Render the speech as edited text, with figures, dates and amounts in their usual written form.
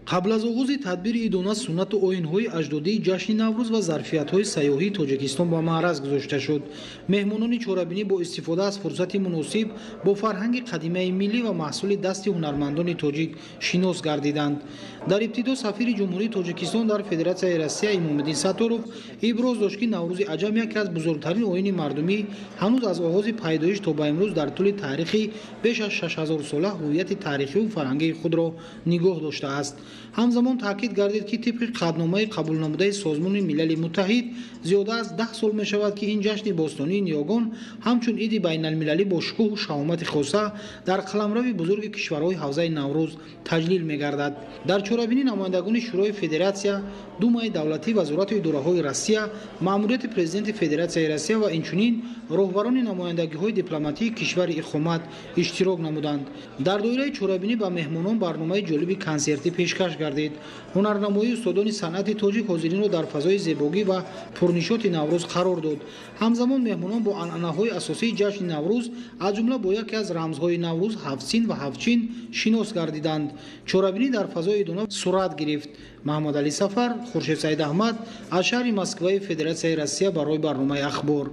Қабл аз оғози тадбири идона суннату оинҳои аҷдодии ҷашни Наврӯз ва зарфиятҳои сайёҳии Тоҷикистон ба маъраз гузошта шуд. Меҳмонони чорабинӣ бо истифода аз фурсати муносиб бо фарҳанги қадимаи миллӣ ва маҳсули дасти ҳунармандони тоҷик шинос гардиданд. Дар ибтидо сафири Ҷумҳурии Тоҷикистон дар Федератсияи Россия Имомиддин Сатторов иброз дошт, ки Наврӯзи аҷам яке аз бузургтарин оини мардумӣ ҳанӯз аз оғози пайдоиш то ба имрӯз дар тӯли таърихи беш аз 6000-сола ҳуввияти таърихиву фарҳангии худро нигоҳ доштааст. Ҳамзамон таъкид гардид, ки тибқи қатъномаи қабулнамудаи Созмони Милали Муттаҳид зиёда аз 10 сол мешавад, ки ин ҷашни бостонии ниёгон ҳамчун иди байналмилалӣ бо шукӯҳу шаҳомати хоса дар қаламрави бузурги кишварҳои ҳавзаи Наврӯз таҷлил мегардад. Дар чорабинӣ намояндагони Шӯрои Федератсия, Думаи давлатӣ, вазорату идораҳои Россия, маъмурияти Президенти Федератсияи Россия ва инчунин роҳбарони намояндагиҳои дипломатии кишвари иқомат иштирок намуданд. Дар доираи чорабинӣ ба меҳмонон барномаи ҷолиби консертӣ пешкаш гардид. Ҳунарнамоии устодони санъати тоҷик ҳозиринро дар фазои зебогӣ ва пурнишоти Наврӯз қарор дод. Ҳамзамон меҳмонон бо анъанаҳои асосии ҷашни Наврӯз, аз ҷумла бо яке аз рамзҳои Наврӯз, ҳафтсин ва ҳафтчин шинос гардиданд. Чорабинӣ дар фазои идона сурат гирифт. Маҳмадалӣ Сафар, Хуршед Саидаҳмад аз шаҳри Москваи Федератсияи Россия барои барномаи Ахбор.